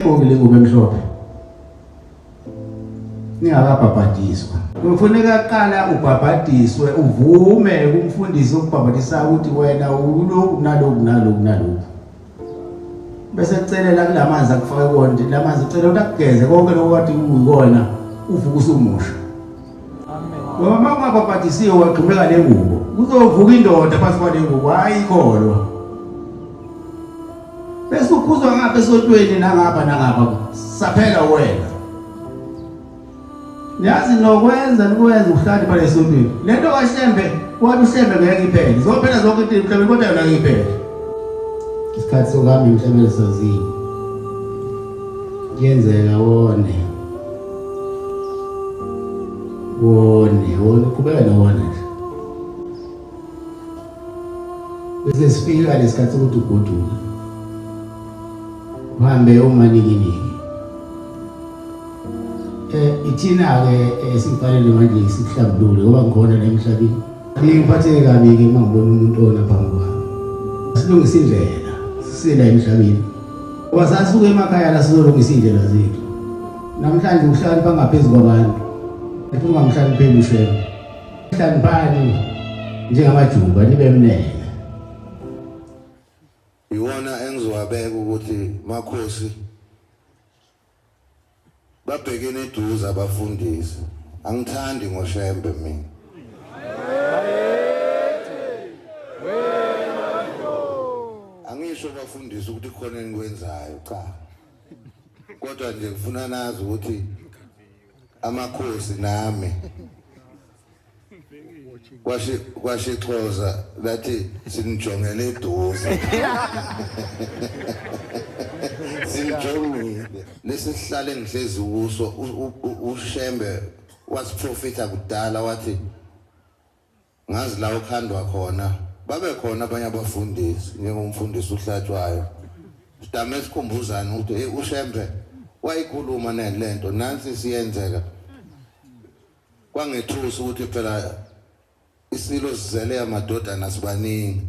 Gqoke le ngubo emhlophe. Ningakabhabhadiswa. Kufuneka qala ubhabhadiswe uvume kumfundisi okubhabhadisa ukuthi wena uloku naloku naloku naloku. Bese kucelela kulamanzi akufake kuwona nje lamanzi ucela ukuthi akugeze konke lokho kade kuyikona uvuka usumusha. Amen. Ngoba uma ungabhabhadisiwe wagxumeka le ngubo kuzovuka indoda phansi kwale ngubo hayi ikholwa. Bese ukhuzwa ngapha esontweni nangapha nangapha saphela wena. Niyazi nokwenza nikwenza uhlale phela esontweni. Lento kaShembe wathi uShembe ngeke iphele. Izophela zonke izinto emhlabeni kodwa yona ngeke iphele. Isikhathi sokuhamba emhlabeni saziwe. Kuyenzeka wone. Wone, wone uqhubeka nowona nje. Bese sifika lesikhathi sokuthi ugoduke. Uhambe umanikiniki. Eh ithina ke esifanele manje sikuhlambulule ngoba ngikhona la emhlabeni. Ngiphatheke kabi ke uma ngibona umuntu ona phambi kwami. Silungisa indlela, sisila emhlabeni. Ngoba sasuka emakhaya la sizolungisa indlela zethu. Namhlanje uhlakanipha ngaphezu kwabantu. Ungamhlanipheli ushembe. Hlaniphani njengamajuba nibe mnene. Iwona engizowabeka ukuthi makhosi babhekene eduze abafundisi. Angithandi ngoshembe mina. Angisho bafundisi ukuthi khona enikwenzayo cha. Kodwa nje ngifuna nazi ukuthi amakhosi nami kwashixhoza lathi sinijongele eduze sinijongile lesi sihlale ngihlezi kuso uShembe wasiprofitha kudala wathi Ngazi la ukhandwa khona babe khona abanye abafundisi njengomfundisi uhlatshwayo sidame sikhumbuzane ukuthi hey uShembe wayikhuluma nalento nansi siyenzeka kwangethusa ukuthi phela isilo sizele amadodana sibaningi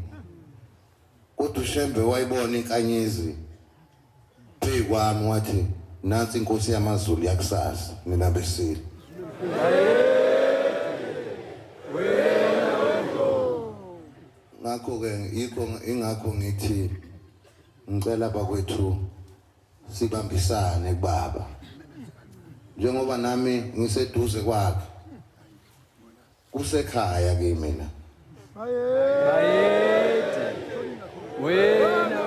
kodwa uShembe wayibona inkanyezi phezu kwami wathi nansi inkosi yamaZulu yakusasa nina besilo ngakho ke yikho ingakho ngithi ngicela bakwethu sibambisane kubaba njengoba nami ngiseduze kwakhe Kusekhaya kimi mina. Bayede. Wena.